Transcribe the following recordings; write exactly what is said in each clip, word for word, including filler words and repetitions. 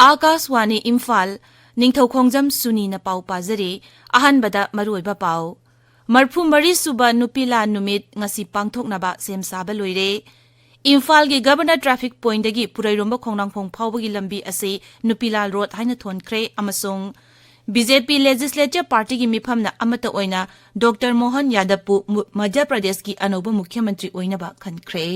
ꯑꯥꯀꯥꯁꯋꯥꯅꯤ ꯏꯝꯐꯥꯜ, ꯅꯤꯡꯊꯧꯈꯣꯡꯖꯝ ꯁꯨꯅꯤꯅ ꯄꯥꯎ ꯄꯥꯖꯔꯤ꯫ ꯑꯍꯥꯟꯕꯗ ꯃꯔꯨꯑꯣꯏꯕ ꯄꯥꯎ꯫ ꯃꯔꯐꯨ ꯃꯔꯤ ꯁꯨꯕ ꯅꯨꯄꯤ ꯂꯥꯟ ꯅꯨꯃꯤꯠ ꯉꯁꯤ ꯄꯥꯡꯊꯣꯛꯅꯕ ꯁꯦꯝ ꯁꯥꯕ ꯂꯣꯏꯔꯦ꯫ ꯏꯝꯐꯥꯜꯒꯤ ꯒꯕꯔꯅꯔ ꯇ꯭ꯔꯥꯐꯤꯛ ꯄꯣꯏꯟꯗꯒꯤ ꯄꯨꯔꯩꯔꯣꯝꯕ ꯈꯣꯡꯅꯥꯡꯈꯣꯡ ꯐꯥꯎꯕꯒꯤ ꯂꯝꯕꯤ ꯑꯁꯤ ꯅꯨꯄꯤ ꯂꯥꯟ ꯔꯣꯗ ꯍꯥꯏꯅ ꯊꯣꯟꯈ꯭ꯔꯦ ꯑꯃꯁꯨꯡ ꯕꯤ ꯖꯦ ꯄꯤ ꯂꯦꯖꯤꯁꯂꯦꯆꯔ ꯄꯥꯔꯇꯤꯒꯤ ꯃꯤꯐꯝꯅ ꯑꯃꯠꯇ ꯑꯣꯏꯅ ꯗꯣꯛꯇꯔ ꯃꯣꯍꯟ ꯌꯥꯗꯕꯄꯨ ꯃꯨ-, ꯃꯙ꯭ꯌ ꯄ꯭ꯔꯗꯦꯁꯀꯤ ꯑꯅꯧꯕ ꯃꯨꯈ꯭ꯌ ꯃꯟꯇ꯭ꯔꯤ ꯑꯣꯏꯅꯕ ꯈꯟꯈ꯭ꯔꯦ꯫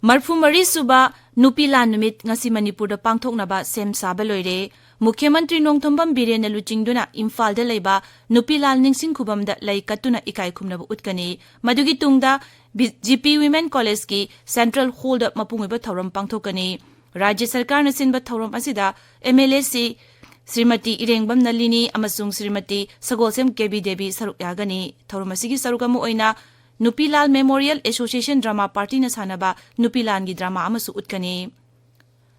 ꯃꯔꯐꯨ ꯃꯔꯤ ꯁꯨꯕ ꯅꯨꯄꯤ ꯂꯥꯟ ꯅꯨꯃꯤꯠ ꯉꯁꯤ ꯃꯅꯤꯄꯨꯔꯗ ꯄꯥꯡꯊꯣꯛꯅꯕ ꯁꯦꯝ ꯁꯥꯕ ꯂꯣꯏꯔꯦ꯫ ꯃꯨꯈ꯭ꯌ ꯃꯟꯇ꯭ꯔꯤ ꯅꯣꯡꯊꯣꯝꯕꯝ ꯕꯤꯔꯦꯟꯅ ꯂꯨꯆꯤꯡꯗꯨꯅ ꯏꯝꯐꯥꯜꯗ ꯂꯩꯕ ꯅꯨꯄꯤ ꯂꯥꯟ ꯅꯤꯡꯁꯤꯡ ꯈꯨꯕꯝꯗ ꯂꯩ ꯀꯠꯇꯨꯅ ꯏꯀꯥꯏ ꯈꯨꯝꯅꯕ ꯎꯠꯀꯅꯤ꯫ ꯃꯗꯨꯒꯤ ꯇꯨꯡꯗ ꯕꯤ-, ꯖꯤ ꯄꯤ ꯋꯤꯃꯦꯟ ꯀꯣꯂꯦꯖꯀꯤ ꯁꯦꯟꯇ꯭ꯔꯦꯜ ꯍꯣꯜꯗ ꯃꯄꯨꯡ ꯑꯣꯏꯕ ꯊꯧꯔꯝ ꯄꯥꯡꯊꯣꯛꯀꯅꯤ꯫ ꯔꯥꯖ꯭ꯌ ꯁꯔꯀꯥꯔꯅ ꯁꯤꯟꯕ ꯊꯧꯔꯝ ꯑꯁꯤꯗ ꯑꯦꯝ ꯑꯦꯜ ꯑꯦ ꯁꯤ ꯁ꯭ꯔꯤꯃꯇꯤ ꯏꯔꯦꯡꯕꯝ ꯅꯂꯤꯅꯤ ꯑꯃꯁꯨꯡ ꯁ꯭ꯔꯤꯃꯇꯤ ꯁꯒꯣꯜꯁꯦꯝ ꯀꯦ ꯕꯤ ꯗꯦꯕꯤ ꯁꯔꯨꯛ ꯌꯥꯒꯅꯤ꯫ ꯊꯧꯔꯝ ꯑꯁꯤꯒꯤ ꯁꯔꯨꯛ ꯑꯃ ꯑꯣꯏꯅ ꯅꯨꯄꯤ ꯂꯥꯜ ꯃꯦꯃꯣꯔꯤꯌꯦꯜ ꯑꯦꯁꯣꯁꯤꯌꯦꯁꯟ ꯗ꯭ꯔꯃꯥ ꯄꯥꯔꯇꯤꯅ ꯁꯥꯟꯅꯕ ꯅꯨꯄꯤ ꯂꯥꯟꯒꯤ ꯗ꯭ꯔꯃꯥ ꯑꯃꯁꯨ ꯎꯠꯀꯅꯤ꯫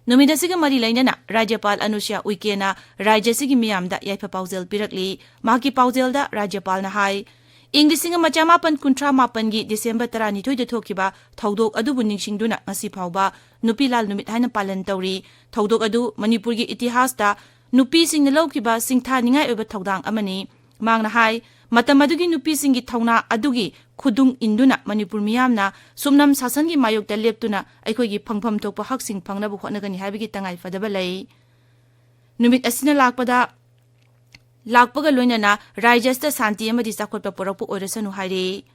ꯅꯨꯃꯤꯠ ꯑꯁꯤꯒ ꯃꯔꯤ ꯂꯩꯅꯅ ꯔꯥꯖ꯭ꯌꯄꯥꯜ ꯑꯅꯨꯁ꯭ꯌꯥ ꯎꯏꯀꯦꯅ ꯔꯥꯖ꯭ꯌ ꯑꯁꯤꯒꯤ ꯃꯤꯌꯥꯝꯗ ꯌꯥꯏꯐ ꯄꯥꯎꯖꯦꯜ ꯄꯤꯔꯛꯂꯤ꯫ ꯃꯍꯥꯛꯀꯤ ꯄꯥꯎꯖꯦꯜꯗ ꯔꯥꯖ꯭ꯌꯄꯥꯜꯅ ꯍꯥꯏ, ꯏꯪ ꯂꯤꯁꯤꯡ ꯑꯃ ꯆꯃꯥꯄꯟ ꯀꯨꯟꯊ꯭ꯔꯥ ꯃꯥꯄꯟꯒꯤ ꯗꯤꯁꯦꯝꯕꯔ ꯇꯔꯥꯅꯤꯊꯣꯏꯗ ꯊꯣꯛꯈꯤꯕ ꯊꯧꯗꯣꯛ ꯑꯗꯨꯕꯨ ꯅꯤꯡꯁꯤꯡꯗꯨꯅ ꯉꯁꯤ ꯐꯥꯎꯕ ꯅꯨꯄꯤ ꯂꯥꯜ ꯅꯨꯃꯤꯠ ꯍꯥꯏꯅ ꯄꯥꯂꯟ ꯇꯧꯔꯤ꯫ ꯊꯧꯗꯣꯛ ꯑꯗꯨ ꯃꯅꯤꯄꯨꯔꯒꯤ ꯏꯇꯤꯍꯥꯁꯇ ꯅꯨꯄꯤꯁꯤꯡꯅ ꯂꯧꯈꯤꯕ ꯁꯤꯡꯊꯥꯅꯤꯡꯉꯥꯏ ꯑꯣꯏꯕ ꯊꯧꯗꯥꯡ ꯑꯃꯅꯤ꯫ ꯃꯍꯥꯛꯅ ꯍꯥꯏ, ꯃꯇꯝ ꯑꯗꯨꯒꯤ ꯅꯨꯄꯤꯁꯤꯡꯒꯤ ꯊꯧꯅꯥ ꯑꯗꯨꯒꯤ ꯈꯨꯗꯨꯡ ꯏꯟꯗꯨꯅ ꯃꯅꯤꯄꯨꯔ ꯃꯤꯌꯥꯝꯅ ꯁꯨꯞꯅꯝ ꯁꯥꯁꯟꯒꯤ ꯃꯥꯌꯣꯛꯇ ꯂꯦꯞꯇꯨꯅ ꯑꯩꯈꯣꯏꯒꯤ ꯐꯪꯐꯝ ꯊꯣꯛꯄ ꯍꯛꯁꯤꯡ ꯐꯪꯅꯕ ꯍꯣꯠꯅꯒꯅꯤ ꯍꯥꯏꯕꯒꯤ ꯇꯉꯥꯏ ꯐꯗꯕ ꯂꯩ꯫ ꯅꯨꯃꯤꯠ ꯑꯁꯤꯅ ꯂꯥꯛꯄꯗ, ꯂꯥꯛꯄꯒ ꯂꯣꯏꯅꯅ ꯔꯥꯖ꯭ꯌ ꯑꯁꯤꯗ ꯁꯥꯟꯇꯤ ꯑꯃꯗꯤ ꯆꯥꯎꯈꯠꯄ ꯄꯨꯔꯛꯄ ꯑꯣꯏꯔꯁꯅꯨ ꯍꯥꯏꯔꯤ꯫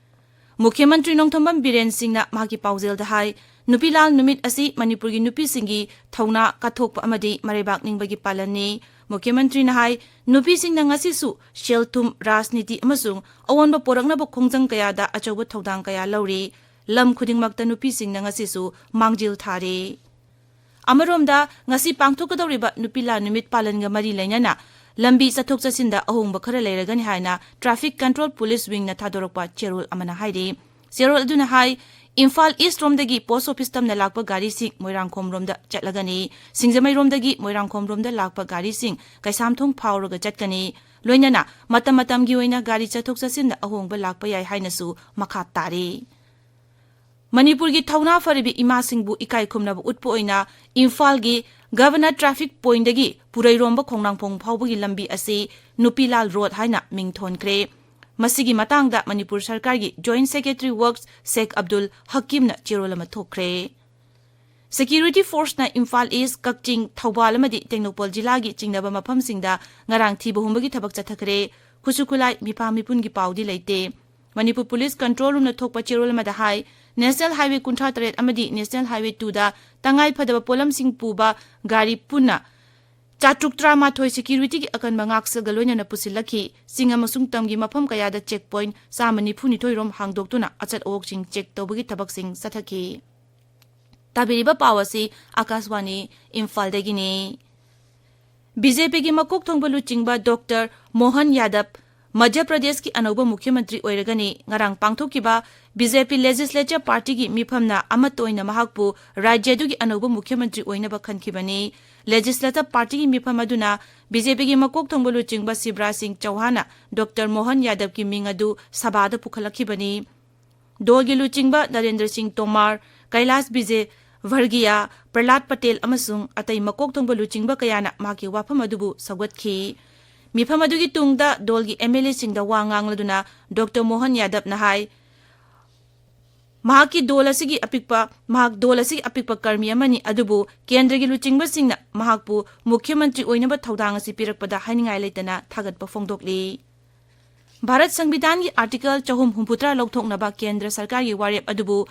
ꯃꯨꯈ꯭ꯌ ꯃꯟꯇ꯭ꯔꯤ ꯅꯣꯡꯊꯣꯝꯕꯝ ꯕꯤꯔꯦꯟ ꯁꯤꯡꯅ ꯃꯍꯥꯛꯀꯤ ꯄꯥꯎꯖꯦꯜꯗ ꯍꯥꯏ, ꯅꯨꯄꯤ ꯂꯥꯜ ꯅꯨꯃꯤꯠ ꯑꯁꯤ ꯃꯅꯤꯄꯨꯔꯒꯤ ꯅꯨꯄꯤꯁꯤꯡꯒꯤ ꯊꯧꯅꯥ ꯀꯠꯊꯣꯛꯄ ꯑꯃꯗꯤ ꯃꯔꯩꯕꯥꯛ ꯅꯤꯡꯕꯒꯤ ꯄꯥꯂꯟꯅꯤ꯫ ꯃꯨꯈ꯭ꯌ ꯃꯟꯇ꯭ꯔꯤꯅ ꯍꯥꯏ, ꯅꯨꯄꯤꯁꯤꯡꯅ ꯉꯁꯤꯁꯨ ꯁꯦꯜ-ꯊꯨꯝ, ꯔꯥꯖꯅꯤꯇꯤ ꯑꯃꯁꯨꯡ ꯑꯑꯣꯟꯕ ꯄꯨꯔꯛꯅꯕ ꯈꯣꯡꯖꯪ ꯀꯌꯥꯗ ꯑꯆꯧꯕ ꯊꯧꯗꯥꯡ ꯀꯌꯥ ꯂꯧꯔꯤ꯫ ꯂꯝ ꯈꯨꯗꯤꯡꯃꯛꯇ ꯅꯨꯄꯤꯁꯤꯡꯅ ꯉꯁꯤꯁꯨ ꯃꯥꯡꯖꯤꯜ ꯊꯥꯔꯤ꯫ ꯑꯃꯔꯣꯝꯗ, ꯉꯁꯤ ꯄꯥꯡꯊꯣꯛꯀꯗꯧꯔꯤꯕ ꯅꯨꯄꯤ ꯂꯥꯟ ꯅꯨꯃꯤꯠ ꯄꯥꯂꯟꯒ ꯃꯔꯤ ꯂꯩꯅꯅ ꯂꯝꯕꯤ ꯆꯠꯊꯣꯛ ꯆꯠꯁꯤꯟꯗ ꯑꯍꯣꯡꯕ ꯈꯔ ꯂꯩꯔꯒꯅꯤ ꯍꯥꯏꯅ ꯇ꯭ꯔꯥꯐꯤꯛ ꯀꯟꯇ꯭ꯔꯣꯜ ꯄꯨꯂꯤꯁ ꯋꯤꯡꯅ ꯊꯥꯗꯣꯔꯛꯄ ꯆꯦꯔꯣꯜ ꯑꯃꯅ ꯍꯥꯏꯔꯤ꯫ ꯆꯦꯔꯣꯜ ꯑꯗꯨꯅ ꯍꯥꯏ, ꯏꯝꯐꯥꯜ ꯏꯁ ꯔꯣꯝꯗꯒꯤ ꯄꯣꯁ ꯑꯣꯐꯤꯁ ꯇꯝꯅ ꯂꯥꯛꯄ ꯒꯥꯔꯤꯁꯤꯡ ꯃꯣꯏꯔꯥꯡꯈꯣꯝ ꯔꯣꯝꯗ ꯆꯠꯂꯒꯅꯤ꯫ ꯁꯤꯡꯖꯃꯩꯔꯣꯝꯗꯒꯤ ꯃꯣꯏꯔꯥꯡꯈꯣꯝ ꯔꯣꯝꯗ ꯂꯥꯛꯄ ꯒꯥꯔꯤꯁꯤꯡ ꯀꯩꯁꯥꯝꯊꯣꯡ ꯐꯥꯎꯔꯒ ꯆꯠꯀꯅꯤ꯫ ꯂꯣꯏꯅꯅ ꯃꯇꯝ ꯃꯇꯝꯒꯤ ꯑꯣꯏꯅ ꯒꯥꯔꯤ ꯆꯠꯊꯣꯛ ꯆꯠꯁꯤꯟꯗ ꯑꯍꯣꯡꯕ ꯂꯥꯛꯄ ꯌꯥꯏ ꯍꯥꯏꯅꯁꯨ ꯃꯈꯥ ꯇꯥꯔꯤ꯫ ꯃꯅꯤꯄꯨꯔꯒꯤ ꯊꯧꯅꯥ ꯐꯔꯕꯤ ꯏꯃꯥꯁꯤꯡꯕꯨ ꯏꯀꯥꯏ ꯈꯨꯝꯅꯕ ꯎꯠꯄ ꯑꯣꯏꯅ ꯏꯝꯐꯥꯜꯒꯤ ꯒꯚꯔꯅꯔ ꯇ꯭ꯔꯥꯐꯤꯛ ꯄꯣꯏꯟꯗꯒꯤ ꯄꯨꯔꯩꯔꯣꯝꯕ ꯈꯣꯡꯅꯥꯡꯄꯣꯡ ꯐꯥꯎꯕꯒꯤ ꯂꯝꯕꯤ ꯑꯁꯤ ꯅꯨꯄꯤꯂꯥꯜ ꯔꯣꯗ ꯍꯥꯏꯅ ꯃꯤꯡ ꯊꯣꯟꯈ꯭ꯔꯦ꯫ ꯃꯁꯤꯒꯤ ꯃꯇꯥꯡꯗ ꯃꯅꯤꯄꯨꯔ ꯁꯔꯀꯥꯔꯒꯤ ꯖꯣꯏꯟꯠ ꯁꯦꯀ꯭ꯔꯦꯇꯔꯤ ꯋꯔꯛꯁ ꯁꯦꯈ ꯑꯕꯗꯨꯜ ꯍꯀꯤꯝꯅ ꯆꯦꯔꯣꯜ ꯑꯃ ꯊꯣꯛꯈ꯭ꯔꯦ꯫ ꯁꯦꯀ꯭ꯌꯨꯔꯤꯇꯤ ꯐꯣꯔꯁꯅ ꯏꯝꯐꯥꯜ ꯏꯁ, ꯀꯛꯆꯤꯡ, ꯊꯧꯕꯥꯜ ꯑꯃꯗꯤ ꯇꯦꯡꯅꯧꯄꯜ ꯖꯤꯂꯥꯒꯤ ꯆꯤꯡꯅꯕ ꯃꯐꯝꯁꯤꯡꯗ ꯉꯔꯥꯡ ꯊꯤꯕ ꯍꯨꯝꯕꯒꯤ ꯊꯕꯛ ꯆꯠꯊꯈ꯭ꯔꯦ꯫ ꯈꯨꯠꯁꯨ ꯈꯨꯠꯂꯥꯏ, ꯃꯤꯐꯥ ꯃꯤꯄꯨꯟꯒꯤ ꯄꯥꯎꯗꯤ ꯂꯩꯇꯦ꯫ ꯃꯅꯤꯄꯨꯔ ꯄꯨꯂꯤꯁ ꯀꯟꯇ꯭ꯔꯣꯜ ꯔꯨꯝꯅ ꯊꯣꯛꯄ ꯆꯦꯔꯣꯜ ꯑꯃꯗ ꯍꯥꯏ, ꯅꯦꯁꯅꯦꯜ ꯍꯥꯏꯋꯦ ꯀꯨꯟꯊ꯭ꯔꯥ ꯇꯔꯦꯠ ꯑꯃꯗꯤ ꯅꯦꯁꯅꯦꯜ ꯍꯥꯏꯋꯦ ꯇꯨꯗ ꯇꯉꯥꯏ ꯐꯗꯕ ꯄꯣꯠꯂꯝꯁꯤꯡ ꯄꯨꯕ ꯒꯥꯔꯤ ꯄꯨꯟꯅ ꯆꯥꯇ꯭ꯔꯨꯛ ꯇꯔꯥꯃꯥꯊꯣꯏ ꯁꯦꯀ꯭ꯌꯨꯔꯤꯇꯤꯒꯤ ꯑꯀꯟꯕ ꯉꯥꯛꯁꯦꯜꯒ ꯂꯣꯏꯅꯅ ꯄꯨꯁꯤꯜꯂꯛꯈꯤ꯫ ꯆꯤꯡ ꯑꯃꯁꯨꯡ ꯇꯝꯒꯤ ꯃꯐꯝ ꯀꯌꯥꯗ ꯆꯦꯛ ꯄꯣꯏꯟꯠ ꯆꯥꯝꯃ ꯅꯤꯐꯨ ꯅꯤꯊꯣꯏ ꯔꯣꯝ ꯍꯥꯡꯗꯣꯛꯇꯨꯅ ꯑꯆꯠ ꯑꯋꯣꯛꯁꯤꯡ ꯆꯦꯛ ꯇꯧꯕꯒꯤ ꯊꯕꯛꯁꯤꯡ ꯆꯠꯊꯈꯤ꯫ ꯇꯥꯕꯤꯔꯤꯕ ꯄꯥꯎ ꯑꯁꯤ ꯑꯥꯀꯥꯁꯕꯥꯅꯤ ꯏꯝꯐꯥꯜꯗꯒꯤꯅꯤ꯫ ꯕꯤ ꯖꯦ ꯄꯤꯒꯤ ꯃꯀꯣꯛ ꯊꯣꯡꯕ ꯂꯨꯆꯤꯡꯕ ꯗꯣꯛꯇꯔ ꯃꯣꯍꯟ ꯌꯥꯗꯕ ꯃꯙ꯭ꯌ ꯄ꯭ꯔꯗꯦꯁꯀꯤ ꯑꯅꯧꯕ ꯃꯨꯈ꯭ꯌ ꯃꯟꯇ꯭ꯔꯤ ꯑꯣꯏꯔꯒꯅꯤ꯫ ꯉꯔꯥꯡ ꯄꯥꯡꯊꯣꯛꯈꯤꯕ ꯕꯤ ꯖꯦ ꯄꯤ ꯂꯦꯖꯤꯁꯂꯦꯆꯔ ꯄꯥꯔꯇꯤꯒꯤ ꯃꯤꯐꯝꯅ ꯑꯃꯠꯇ ꯑꯣꯏꯅ ꯃꯍꯥꯛꯄꯨ ꯔꯥꯖ꯭ꯌ ꯑꯗꯨꯒꯤ ꯑꯅꯧꯕ ꯃꯨꯈ꯭ꯌ ꯃꯟꯇ꯭ꯔꯤ ꯑꯣꯏꯅꯕ ꯈꯟꯈꯤꯕꯅꯤ꯫ ꯂꯦꯖꯤꯁꯂꯦꯆꯔ ꯄꯥꯔꯇꯤꯒꯤ ꯃꯤꯐꯝ ꯑꯗꯨꯅ ꯕꯤ ꯖꯦ ꯄꯤꯒꯤ ꯃꯀꯣꯛ ꯊꯣꯡꯕ ꯂꯨꯆꯤꯡꯕ ꯁꯤꯕꯔꯥꯖ ꯁꯤꯡ ꯆꯧꯍꯥꯟꯅ ꯗꯣꯛꯇꯔ ꯃꯣꯍꯟ ꯌꯥꯗꯕꯀꯤ ꯃꯤꯡ ꯑꯗꯨ ꯁꯚꯥꯗ ꯄꯨꯈꯠꯂꯛꯈꯤꯕꯅꯤ꯫ ꯗꯣꯜꯒꯤ ꯂꯨꯆꯤꯡꯕ ꯅꯔꯦꯟꯗ꯭ꯔ ꯁꯤꯡ ꯇꯣꯃꯥꯔ, ꯀꯩꯂꯥꯁ ꯕꯤꯖꯦ ꯚꯔꯒꯤꯌꯥ, ꯄ꯭ꯔꯍꯂꯥꯗ ꯄꯇꯦꯜ ꯑꯃꯁꯨꯡ ꯑꯇꯩ ꯃꯀꯣꯛ ꯊꯣꯡꯕ ꯂꯨꯆꯤꯡꯕ ꯀꯌꯥꯅ ꯃꯍꯥꯛꯀꯤ ꯋꯥꯐꯝ ꯑꯗꯨꯕꯨ ꯁꯧꯒꯠꯈꯤ꯫ ꯃꯤꯐꯝ ꯑꯗꯨꯒꯤ ꯇꯨꯡꯗ ꯗꯣꯜꯒꯤ ꯑꯦꯝ ꯑꯦꯜ ꯑꯦꯁꯤꯡꯗ ꯋꯥ ꯉꯥꯡꯂꯗꯨꯅ ꯗꯣꯛꯇꯔ ꯃꯣꯍꯟ ꯌꯥꯗꯕꯅ ꯍꯥꯏ, ꯃꯍꯥꯛꯀꯤ ꯗꯣꯜ ꯑꯁꯤꯒꯤ ꯑꯄꯤꯛꯄ, ꯃꯍꯥꯛ ꯗꯣꯜ ꯑꯁꯤꯒꯤ ꯑꯄꯤꯛꯄ ꯀꯔꯃꯤ ꯑꯃꯅꯤ, ꯑꯗꯨꯕꯨ ꯀꯦꯟꯗ꯭ꯔꯒꯤ ꯂꯨꯆꯤꯡꯕꯁꯤꯡꯅ ꯃꯍꯥꯛꯄꯨ ꯃꯨꯈ꯭ꯌ ꯃꯟꯇ꯭ꯔꯤ ꯑꯣꯏꯅꯕ ꯊꯧꯗꯥꯡ ꯑꯁꯤ ꯄꯤꯔꯛꯄꯗ ꯍꯥꯏꯅꯤꯡꯉꯥꯏ ꯂꯩꯇꯅ ꯊꯥꯒꯠꯄ ꯐꯣꯡꯗꯣꯛꯂꯤ꯫ ꯚꯥꯔꯠ ꯁꯪꯕꯤꯙꯥꯟꯒꯤ ꯑꯥꯔꯇꯤꯀꯜ ꯆꯍꯨꯝ ꯍꯨꯝꯐꯨꯇꯔꯥ ꯂꯧꯊꯣꯛꯅꯕ ꯀꯦꯟꯗ꯭ꯔ ꯁꯔꯀꯥꯔꯒꯤ ꯋꯥꯔꯦꯞ ꯑꯗꯨꯕꯨ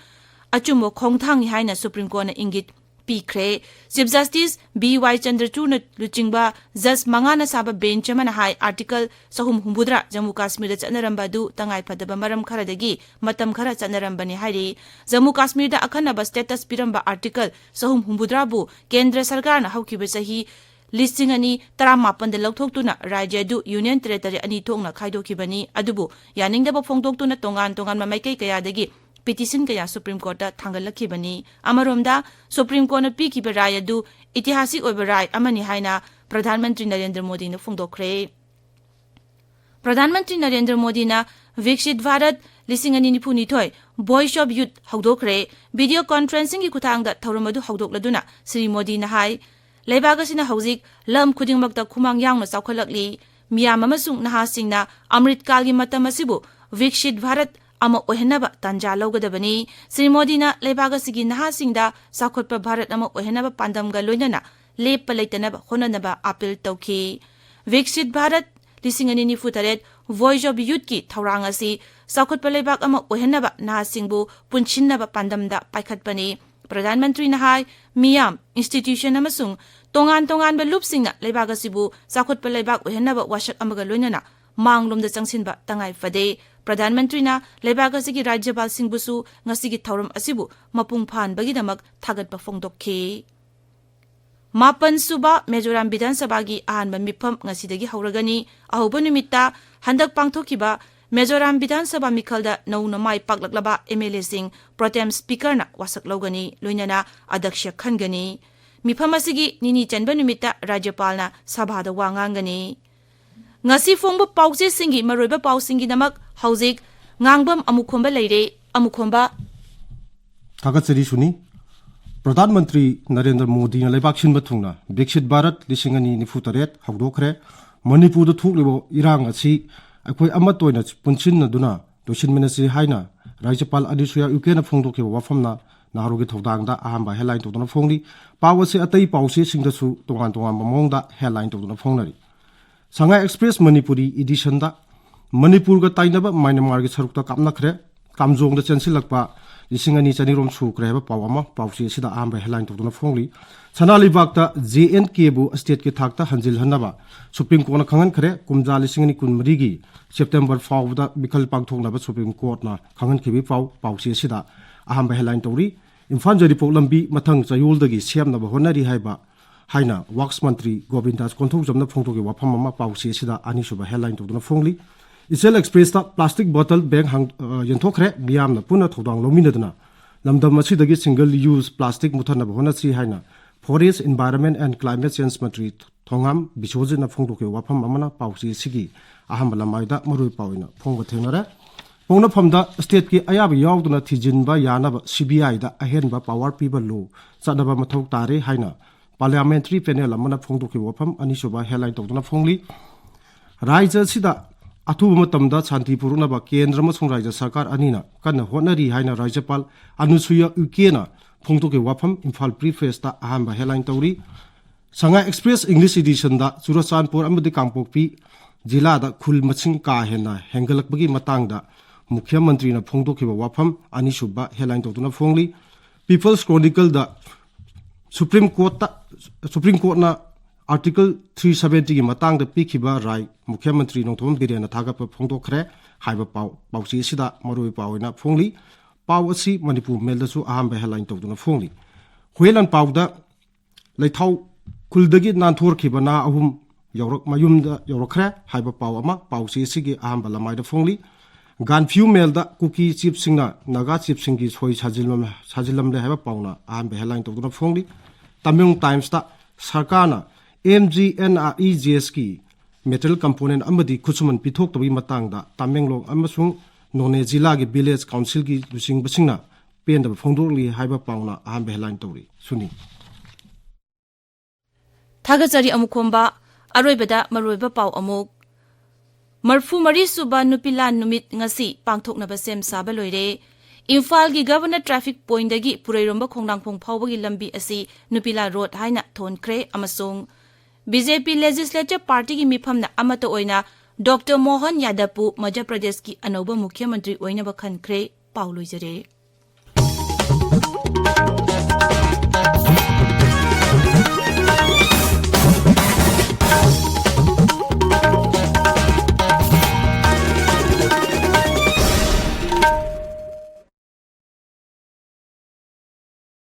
ꯑꯆꯨꯝꯕ ꯈꯣꯡꯊꯥꯡꯅꯤ ꯍꯥꯏꯅ ꯁꯨꯄ꯭ꯔꯤꯝ ꯀꯣꯔꯠꯅ ꯏꯪꯒꯤꯠ ꯄꯤꯈ꯭ꯔꯦ꯫ ꯆꯤꯐ ꯖꯁꯇꯤꯁ ꯕꯤ ꯋꯥꯏ ꯆꯟꯗ꯭ꯔꯆꯨꯗꯅ ꯂꯨꯆꯤꯡꯕ ꯖꯁ ꯃꯉꯥꯅ ꯁꯥꯕ ꯕꯦꯟꯆ ꯑꯃꯅ ꯍꯥꯏ, ꯑꯥꯔꯇꯤꯀꯜ ꯆꯍꯨꯝ ꯍꯨꯝꯐꯨꯇꯔꯥ ꯖꯝꯃꯨ ꯀꯥꯁꯃꯤꯔꯗ ꯆꯠꯅꯔꯝꯕ ꯑꯗꯨ ꯇꯉꯥꯏ ꯐꯗꯕ ꯃꯔꯝ ꯈꯔꯗꯒꯤ ꯃꯇꯝ ꯈꯔ ꯆꯠꯅꯔꯝꯕꯅꯤ ꯍꯥꯏꯔꯤ꯫ ꯖꯝꯃꯨ ꯀꯥꯁꯃꯤꯔꯗ ꯑꯈꯟꯅꯕ ꯁ꯭ꯇꯦꯇꯁ ꯄꯤꯔꯝꯕ ꯑꯥꯔꯇꯤꯀꯜ ꯆꯍꯨꯝ ꯍꯨꯝꯐꯨꯇꯔꯥꯕꯨ ꯀꯦꯟꯗ꯭ꯔ ꯁꯔꯀꯥꯔꯅ ꯍꯧꯈꯤꯕ ꯆꯍꯤ ꯂꯤꯁꯤꯡ ꯑꯅꯤ ꯇꯔꯥꯃꯥꯄꯟꯗ ꯂꯧꯊꯣꯛꯇꯨꯅ ꯔꯥꯖ꯭ꯌ ꯑꯗꯨ ꯌꯨꯅꯤꯌꯟ ꯇꯦꯔꯤꯇꯣꯔꯤ ꯑꯅꯤ ꯊꯣꯛꯅ ꯈꯥꯏꯗꯣꯛꯈꯤꯕꯅꯤ꯫ ꯑꯗꯨꯕꯨ ꯌꯥꯅꯤꯡꯗꯕ ꯐꯣꯡꯗꯣꯛꯇꯨꯅ ꯇꯣꯉꯥꯟ ꯇꯣꯉꯥꯟꯕ ꯃꯥꯏꯀꯩ ꯀꯌꯥꯗꯒꯤ ꯄꯤꯇꯤꯁꯟ ꯀꯌꯥ ꯁꯨꯄ꯭ꯔꯤꯝ ꯀꯣꯔꯠꯇ ꯊꯥꯡꯒꯠꯂꯛꯈꯤꯕꯅꯤ꯫ ꯑꯃꯔꯣꯝꯗ, ꯁꯨꯄ꯭ꯔꯤꯝ ꯀꯣꯔꯠꯅ ꯄꯤꯈꯤꯕ ꯔꯥꯏ ꯑꯗꯨ ꯏꯇꯤꯍꯥꯁꯤꯛ ꯑꯣꯏꯕ ꯔꯥꯏ ꯑꯃꯅꯤ ꯍꯥꯏꯅ ꯄ꯭ꯔꯙꯥꯟ ꯃꯟꯇ꯭ꯔꯤ ꯅꯔꯦꯟꯗ꯭ꯔ ꯃꯣꯗꯤꯅ ꯐꯣꯡꯗꯣꯛꯈ꯭ꯔꯦ꯫ ꯄ꯭ꯔꯙꯥꯟ ꯃꯟꯇ꯭ꯔꯤ ꯅꯔꯦꯟꯗ꯭ꯔ ꯃꯣꯗꯤꯅ ꯚꯤꯛꯁꯤꯠ ꯚꯥꯔꯠ ꯂꯤꯁꯤꯡ ꯑꯅꯤ ꯅꯤꯐꯨ ꯅꯤꯊꯣꯏ Voice of Youth ꯍꯧꯗꯣꯛꯈ꯭ꯔꯦ꯫ ꯚꯤꯗꯤꯑꯣ ꯀꯣꯟꯐꯔꯦꯟꯁꯤꯡꯒꯤ ꯈꯨꯠꯊꯥꯡꯗ ꯊꯧꯔꯝ ꯑꯗꯨ ꯍꯧꯗꯣꯛꯂꯗꯨꯅ ꯁ꯭ꯔꯤ ꯃꯣꯗꯤꯅ ꯍꯥꯏ, ꯂꯩꯕꯥꯛ ꯑꯁꯤꯅ ꯍꯧꯖꯤꯛ ꯂꯝ ꯈꯨꯗꯤꯡꯃꯛꯇ ꯈꯨꯃꯥꯡ ꯌꯥꯎꯅ ꯆꯥꯎꯈꯠꯂꯛꯂꯤ꯫ ꯃꯤꯌꯥꯝ ꯑꯃꯁꯨꯡ ꯅꯍꯥꯁꯤꯡꯅ ꯑꯃ꯭ꯔꯤꯠ ꯀꯥꯜꯒꯤ ꯃꯇꯝ ꯑꯁꯤꯕꯨ ꯚꯤꯛꯁꯤꯠ ꯚꯥꯔꯠ ꯑꯃ ꯑꯣꯏꯍꯟꯅꯕ ꯇꯥꯟꯖꯥ ꯂꯧꯒꯗꯕꯅꯤ꯫ ꯁ꯭ꯔꯤ ꯃꯣꯗꯤꯅ ꯂꯩꯕꯥꯛ ꯑꯁꯤꯒꯤ ꯅꯍꯥꯁꯤꯡꯗ ꯆꯥꯎꯈꯠꯄ ꯚꯥꯔꯠ ꯑꯃ ꯑꯣꯏꯍꯟꯅꯕ ꯄꯥꯟꯗꯝꯒ ꯂꯣꯏꯅꯅ ꯂꯦꯞꯄ ꯂꯩꯇꯅꯕ ꯍꯣꯠꯅꯅꯕ ꯑꯥꯄꯤꯜ ꯇꯧꯈꯤ꯫ ꯚꯤꯛꯁꯤꯠ ꯚꯥꯔꯠ ꯂꯤꯁꯤꯡ ꯑꯅꯤ ꯅꯤꯐꯨ ꯇꯔꯦꯠ Voice of Youthꯀꯤ ꯊꯧꯔꯥꯡ ꯑꯁꯤ ꯆꯥꯎꯈꯠꯄ ꯂꯩꯕꯥꯛ ꯑꯃ ꯑꯣꯏꯍꯟꯅꯕ ꯅꯍꯥꯁꯤꯡꯕꯨ ꯄꯨꯟꯁꯤꯟꯅꯕ ꯄꯥꯟꯗꯝꯗ ꯄꯥꯏꯈꯠꯄꯅꯤ꯫ ꯄ꯭ꯔꯙꯥꯟ ꯃꯟꯇ꯭ꯔꯤꯅ ꯍꯥꯏ, ꯃꯤꯌꯥꯝ, ꯏꯟꯁꯇꯤꯇ꯭ꯌꯨꯁꯟ ꯑꯃꯁꯨꯡ ꯇꯣꯉꯥꯟ ꯇꯣꯉꯥꯟꯕ ꯂꯨꯞꯁꯤꯡꯅ ꯂꯩꯕꯥꯛ ꯑꯁꯤꯕꯨ ꯆꯥꯎꯈꯠꯄ ꯂꯩꯕꯥꯛ ꯑꯣꯏꯍꯟꯅꯕ ꯋꯥꯁꯛ ꯑꯃꯒ ꯂꯣꯏꯅꯅ ꯃꯥꯡꯂꯣꯝꯗ ꯆꯪꯁꯤꯟꯕ ꯇꯉꯥꯏ ꯐꯗꯦ꯫ ꯄ꯭ꯔꯙꯥꯟ ꯃꯟꯇ꯭ꯔꯤꯅ ꯂꯩꯕꯥꯛ ꯑꯁꯤꯒꯤ ꯔꯥꯖ꯭ꯌꯄꯥꯜꯁꯤꯡꯕꯨꯁꯨ ꯉꯁꯤꯒꯤ ꯊꯧꯔꯝ ꯑꯁꯤꯕꯨ ꯃꯄꯨꯡ ꯐꯥꯍꯟꯕꯒꯤꯗꯃꯛ ꯊꯥꯒꯠꯄ ꯐꯣꯡꯗꯣꯛꯈꯤ꯫ ꯃꯥꯄꯟ ꯁꯨꯕ ꯃꯤꯖꯣꯔꯥꯝ ꯕꯤꯙꯥꯟ ꯁꯚꯥꯒꯤ ꯑꯍꯥꯟꯕ ꯃꯤꯐꯝ ꯉꯁꯤꯗꯒꯤ ꯍꯧꯔꯒꯅꯤ꯫ ꯑꯍꯧꯕ ꯅꯨꯃꯤꯠꯇ ꯍꯟꯗꯛ ꯄꯥꯡꯊꯣꯛꯈꯤꯕ ꯃꯤꯖꯣꯔꯥꯝ ꯕꯤꯙꯥꯟ ꯁꯚꯥ ꯃꯤꯈꯜꯗ ꯅꯧꯅ ꯃꯥꯏ ꯄꯥꯛꯂꯛꯂꯕ ꯑꯦꯝ ꯑꯦꯜ ꯑꯦꯁꯤꯡ ꯄ꯭ꯔꯣꯇꯦꯝ ꯁ꯭ꯄꯤꯀꯔꯅ ꯋꯥꯁꯛ ꯂꯧꯒꯅꯤ, ꯂꯣꯏꯅꯅ ꯑꯗ꯭ꯌꯛꯁ ꯈꯟꯒꯅꯤ꯫ ꯃꯤꯐꯝ ꯑꯁꯤꯒꯤ ꯅꯤꯅꯤ ꯆꯟꯕ ꯅꯨꯃꯤꯠꯇ ꯔꯥꯖ꯭ꯌꯄꯥꯜꯅ ꯁꯚꯥꯗ ꯋꯥ ꯉꯥꯡꯒꯅꯤ꯫ ꯉꯁꯤ ꯐꯣꯡꯕ ꯄꯥꯎꯆꯦꯁꯤꯡꯒꯤ ꯃꯔꯨꯑꯣꯏꯕ ꯄꯥꯎꯁꯤꯡꯒꯤꯗꯃꯛ ꯍꯧꯖꯤꯛ ꯉꯥꯡꯕꯝ ꯑꯃꯨꯈꯣꯝꯕ ꯂꯩꯔꯦ꯫ ꯑꯃꯨꯈꯣꯝꯕ꯫ ꯊꯥꯒꯠꯆꯔꯤ ꯁꯨꯅꯤ꯫ ꯄ꯭ꯔꯙꯥꯟ ꯃꯟꯇ꯭ꯔꯤ ꯅꯔꯦꯟꯗ꯭ꯔ ꯃꯣꯗꯤꯅ ꯂꯩꯕꯥꯛ ꯁꯤꯟꯕ ꯊꯨꯡꯅ ꯚꯤꯛꯁꯤꯠ ꯚꯥꯔꯠ ꯂꯤꯁꯤꯡ ꯑꯅꯤ ꯅꯤꯐꯨ ꯇꯔꯦꯠ ꯍꯧꯗꯣꯛꯈ꯭ꯔꯦ꯫ ꯃꯅꯤꯄꯨꯔꯗ ꯊꯣꯛꯂꯤꯕ ꯏꯔꯥꯡ ꯑꯁꯤ ꯑꯩꯈꯣꯏ ꯑꯃꯠꯇ ꯑꯣꯏꯅ ꯄꯨꯟꯁꯤꯟꯅꯗꯨꯅ ꯂꯣꯏꯁꯤꯟꯃꯤꯟꯅꯁꯤ ꯍꯥꯏꯅ ꯔꯥꯖ꯭ꯌꯄꯥꯜ ꯑꯅꯨꯁꯨꯌꯥ ꯎꯏꯀꯦꯅ ꯐꯣꯡꯗꯣꯛꯈꯤꯕ ꯋꯥꯐꯝꯅ ꯅꯍꯥꯔꯣꯜꯒꯤ ꯊꯧꯗꯥꯡꯗ ꯑꯍꯥꯟꯕ ꯍꯦꯗꯂꯥꯏꯟ ꯇꯧꯗꯨꯅ ꯐꯣꯡꯂꯤ꯫ ꯄꯥꯎ ꯑꯁꯤ ꯑꯇꯩ ꯄꯥꯎꯆꯦꯁꯤꯡꯗꯁꯨ ꯇꯣꯉꯥꯟ ꯇꯣꯉꯥꯟꯕ ꯃꯑꯣꯡꯗ ꯍꯦꯗꯂꯥꯏꯟ ꯇꯧꯗꯨꯅ ꯐꯣꯡꯅꯔꯤ꯫ ꯁꯉꯥꯏ ꯑꯦꯛꯁꯄ꯭ꯔꯦꯁ ꯃꯅꯤꯄꯨꯔꯤ ꯏꯗꯤꯁꯟꯗ ꯃꯅꯤꯄꯨꯔꯒ ꯇꯥꯏꯅꯕ ꯃ꯭ꯌꯥꯟꯃꯥꯔꯒꯤ ꯁꯔꯨꯛꯇ ꯀꯥꯞꯅꯈ꯭ꯔꯦ꯫ ꯀꯥꯝꯖꯣꯡꯗ ꯆꯦꯟꯁꯤꯜꯂꯛꯄ ꯂꯤꯁꯤꯡ ꯑꯅꯤ ꯆꯅꯤꯔꯣꯝ ꯁꯨꯈ꯭ꯔꯦ ꯍꯥꯏꯕ ꯄꯥꯎ ꯑꯃ ꯄꯥꯎꯆꯦ ꯑꯁꯤꯗ ꯑꯍꯥꯟꯕ ꯍꯦꯗꯂꯥꯏꯟ ꯇꯧꯗꯨꯅ ꯐꯣꯡꯂꯤ꯫ ꯁꯅꯥ ꯂꯩꯕꯥꯛꯇ ꯖꯦ ꯑꯦꯟ ꯀꯦꯕꯨ ꯁ꯭ꯇꯦꯠꯀꯤ ꯊꯥꯛꯇ ꯍꯟꯖꯤꯜꯍꯟꯅꯕ ꯁꯨꯄ꯭ꯔꯤꯝ ꯀꯣꯔꯠꯅ ꯈꯪꯍꯟꯈ꯭ꯔꯦ꯫ ꯀꯨꯝꯖꯥ ꯂꯤꯁꯤꯡ ꯑꯅꯤ ꯀꯨꯟꯃꯔꯤꯒꯤ ꯁꯦꯞꯇꯦꯝꯕꯔ ꯐꯥꯎꯕꯗ ꯃꯤꯈꯜ ꯄꯥꯡꯊꯣꯛꯅꯕ ꯁꯨꯄ꯭ꯔꯤꯝ ꯀꯣꯔꯠꯅ ꯈꯪꯍꯟꯈꯤꯕꯒꯤ ꯄꯥꯎ ꯄꯥꯎꯆꯦ ꯑꯁꯤꯗ ꯑꯍꯥꯟꯕ ꯍꯦꯗꯂꯥꯏꯟ ꯇꯧꯔꯤ꯫ ꯏꯝꯐꯥꯜ ꯌꯥꯏꯔꯤꯄꯣꯛ ꯂꯝꯕꯤ ꯃꯊꯪ ꯆꯌꯣꯜꯗꯒꯤ ꯁꯦꯝꯅꯕ ꯍꯣꯠꯅꯔꯤ ꯍꯥꯏꯕ ꯍꯥꯏꯅ ꯋꯥꯛꯁ ꯃꯟꯇ꯭ꯔꯤ ꯒꯣꯕꯤꯟꯗꯥꯁ ꯀꯣꯟꯊꯧꯖꯝꯅ ꯐꯣꯡꯗꯣꯛꯈꯤꯕ ꯋꯥꯐꯝ ꯑꯃ ꯄꯥꯎꯆꯦ ꯑꯁꯤꯗ ꯑꯅꯤꯁꯨꯕ ꯍꯦꯗꯂꯥꯏꯟ ꯇꯧꯗꯨꯅ ꯐꯣꯡꯂꯤ꯫ ꯏꯆꯦꯜ ꯑꯦꯛꯁꯄ꯭ꯔꯦꯁꯇ ꯄ꯭ꯂꯥꯁꯇꯤꯛ ꯕꯣꯇꯜ ꯕꯦꯒ ꯍꯥꯡ-, ꯑ, ꯌꯦꯟꯊꯣꯛꯈ꯭ꯔꯦ꯫ ꯃꯤꯌꯥꯝꯅ ꯄꯨꯟꯅ ꯊꯧꯗꯥꯡ ꯂꯧꯃꯤꯟꯅꯗꯨꯅ ꯂꯝꯗꯝ ꯑꯁꯤꯗꯒꯤ single use plastic ꯃꯨꯊꯠꯅꯕ ꯍꯣꯠꯅꯁꯤ ꯍꯥꯏꯅ Forest, Environment and Climate Change ꯃꯟꯇ꯭ꯔꯤ ꯊꯣꯉꯥꯝ ꯕꯤꯁꯣꯖꯤꯠꯅ ꯐꯣꯡꯗꯣꯛꯈꯤꯕ ꯋꯥꯐꯝ ꯑꯃꯅ ꯄꯥꯎꯆꯦ ꯑꯁꯤꯒꯤ ꯑꯍꯥꯟꯕ ꯂꯃꯥꯏꯗ ꯃꯔꯨꯑꯣꯏ ꯄꯥꯎ ꯑꯣꯏꯅ ꯐꯣꯡꯕ ꯊꯦꯡꯅꯔꯦ꯫ ꯄꯣꯛꯅꯐꯝꯗ stateꯀꯤ ꯑꯌꯥꯕ ꯌꯥꯎꯗꯅ ꯊꯤꯖꯤꯟꯕ ꯌꯥꯅꯕ CBIꯗ ꯑꯍꯦꯟꯕ power ꯄꯤꯕ law ꯆꯠꯅꯕ ꯃꯊꯧ ꯇꯥꯔꯦ ꯍꯥꯏꯅ parliamentary panel ꯑꯃꯅ ꯐꯣꯡꯗꯣꯛꯈꯤꯕ ꯋꯥꯐꯝ ꯑꯅꯤꯁꯨꯕ headline ꯇꯧꯗꯨꯅ ꯐꯣꯡꯂꯤ꯫ ꯔꯥꯖ꯭ꯌ ꯑꯁꯤꯗ ꯑꯊꯨꯕ ꯃꯇꯝꯗ ꯁꯥꯟꯇꯤ ꯄꯨꯔꯛꯅꯕ ꯀꯦꯟꯗ꯭ꯔ ꯑꯃꯁꯨꯡ ꯔꯥꯖ꯭ꯌ ꯁꯔꯀꯥꯔ ꯑꯅꯤꯅ ꯀꯟꯅ ꯍꯣꯠꯅꯔꯤ ꯍꯥꯏꯅ ꯔꯥꯖ꯭ꯌꯄꯥꯜ ꯑꯅꯨꯁꯨꯏꯌꯥ ꯎꯏꯀꯦꯅ ꯐꯣꯡꯗꯣꯛꯈꯤꯕ ꯋꯥꯐꯝ Imphal Free Pressꯇ ꯑꯍꯥꯟꯕ headline ꯇꯧꯔꯤ꯫ ꯁꯉꯥꯏ ꯑꯦꯛꯁꯄ꯭ꯔꯦꯁ English editionꯗ ꯆꯨꯔꯆꯥꯟꯄꯨꯔ ꯑꯃꯗꯤ ꯀꯥꯡꯄꯣꯛꯄꯤ ꯖꯤꯂꯥꯗ ꯈꯨꯜ ꯃꯁꯤꯡ ꯀꯥ ꯍꯦꯟꯅ ꯍꯦꯟꯒꯠꯂꯛꯄꯒꯤ ꯃꯇꯥꯡꯗ ꯃꯨꯈ꯭ꯌ ꯃꯟꯇ꯭ꯔꯤꯅ ꯐꯣꯡꯗꯣꯛꯈꯤꯕ ꯋꯥꯐꯝ ꯑꯅꯤꯁꯨꯕ headline ꯇꯧꯗꯨꯅ ꯐꯣꯡꯂꯤ꯫ People's Chronicleꯗ Supreme Courtꯇ, Supreme Courtꯅ Article three seventyꯒꯤ ꯃꯇꯥꯡꯗ ꯄꯤꯈꯤꯕ ꯔꯥꯏ ꯃꯨꯈ꯭ꯌ ꯃꯟꯇ꯭ꯔꯤ ꯅꯣꯡꯊꯣꯝꯕꯝ ꯕꯤꯔꯦꯟꯅ ꯊꯥꯒꯠꯄ ꯐꯣꯡꯗꯣꯛꯈ꯭ꯔꯦ ꯍꯥꯏꯕ ꯄꯥꯎ, ꯄꯥꯎꯆꯦ ꯑꯁꯤꯗ ꯃꯔꯨꯑꯣꯏ ꯄꯥꯎ ꯑꯣꯏꯅ ꯐꯣꯡꯂꯤ꯫ ꯄꯥꯎ ꯑꯁꯤ ꯃꯅꯤꯄꯨꯔ ꯃꯦꯜꯗꯁꯨ ꯑꯍꯥꯟꯕ headline ꯇꯧꯗꯨꯅ ꯐꯣꯡꯂꯤ꯫ ꯍꯨꯌꯦꯟ ꯂꯥꯟꯄꯥꯎꯗ ꯂꯩꯊꯥꯎ ꯈꯨꯜꯗꯒꯤ ꯅꯥꯟꯊꯣꯔꯛꯈꯤꯕ ꯅꯍꯥ ꯑꯍꯨꯝ ꯌꯧꯔꯛ-, ꯃꯌꯨꯝꯗ ꯌꯧꯔꯛꯈ꯭ꯔꯦ ꯍꯥꯏꯕ ꯄꯥꯎ ꯑꯃ ꯄꯥꯎꯆꯦ ꯑꯁꯤꯒꯤ ꯑꯍꯥꯟꯕ ꯂꯃꯥꯏꯗ ꯐꯣꯡꯂꯤ꯫ ꯒꯥꯟꯐ꯭ꯌꯨ ꯃꯦꯜꯗ ꯀꯨꯀꯤ ꯆꯤꯞꯁꯤꯡꯅ ꯅꯥꯒꯥ ꯆꯤꯞꯁꯤꯡꯒꯤ ꯁꯣꯏ ꯁꯥꯖꯤꯜꯂꯝ-, ꯁꯥꯖꯤꯜꯂꯝꯂꯦ ꯍꯥꯏꯕ ꯄꯥꯎꯅ ꯑꯍꯥꯟꯕ headline ꯇꯧꯗꯨꯅ ꯐꯣꯡꯂꯤ꯫ ꯇꯃꯦꯡꯂꯣꯡ ꯇꯥꯏꯝꯁꯇ ꯁꯔꯀꯥꯔꯅ MGNREGSꯀꯤ metal component ꯑꯃꯗꯤ ꯈꯨꯠꯁꯨꯃꯟ ꯄꯤꯊꯣꯛꯇꯕꯒꯤ ꯃꯇꯥꯡꯗ ꯇꯃꯦꯡꯂꯣꯡ ꯑꯃꯁꯨꯡ ꯅꯣꯅꯦ ꯖꯤꯂꯥꯒꯤ village councilꯒꯤ ꯂꯨꯆꯤꯡꯕꯁꯤꯡꯅ ꯄꯦꯟꯗꯕ ꯐꯣꯡꯗꯣꯛꯂꯤ ꯍꯥꯏꯕ ꯄꯥꯎꯅ ꯑꯍꯥꯟꯕ headline ꯇꯧꯔꯤ꯫ ꯁꯨꯅꯤ꯫ ꯊꯥꯒꯠꯆꯔꯤ ꯑꯃꯨꯛ ꯈꯣꯝꯕ꯫ ꯑꯔꯣꯏꯕꯗ ꯃꯔꯨꯑꯣꯏꯕ ꯄꯥꯎ ꯑꯃꯨꯛ꯫ ꯃꯔꯐꯨ ꯃꯔꯤ ꯁꯨꯕ ꯅꯨꯄꯤ ꯂꯥꯟ ꯅꯨꯃꯤꯠ ꯉꯁꯤ ꯄꯥꯡꯊꯣꯛꯅꯕ ꯁꯦꯝ ꯁꯥꯕ ꯂꯣꯏꯔꯦ꯫ ꯏꯝꯐꯥꯜꯒꯤ Governor traffic pointꯗꯒꯤ ꯄꯨꯔꯩꯔꯣꯝꯕ ꯈꯣꯡꯅꯥꯡꯈꯣꯡ ꯐꯥꯎꯕꯒꯤ ꯂꯝꯕꯤ ꯑꯁꯤ ꯅꯨꯄꯤꯂꯥ road ꯍꯥꯏꯅ ꯊꯣꯟꯈ꯭ꯔꯦ ꯑꯃꯁꯨꯡ BJP Legislature Partyꯒꯤ ꯃꯤꯐꯝꯅ ꯑꯃꯠꯇ ꯑꯣꯏꯅ Doctor ꯃꯣꯍꯟ ꯌꯥꯗꯕꯄꯨ ꯃꯙ꯭ꯌ ꯄ꯭ꯔꯗꯦꯁꯀꯤ ꯑꯅꯧꯕ ꯃꯨꯈ꯭ꯌ ꯃꯟꯇ꯭ꯔꯤ ꯑꯣꯏꯅꯕ ꯈꯟꯈ꯭ꯔꯦ꯫ ꯄꯥꯎ ꯂꯣꯏꯖꯔꯦ꯫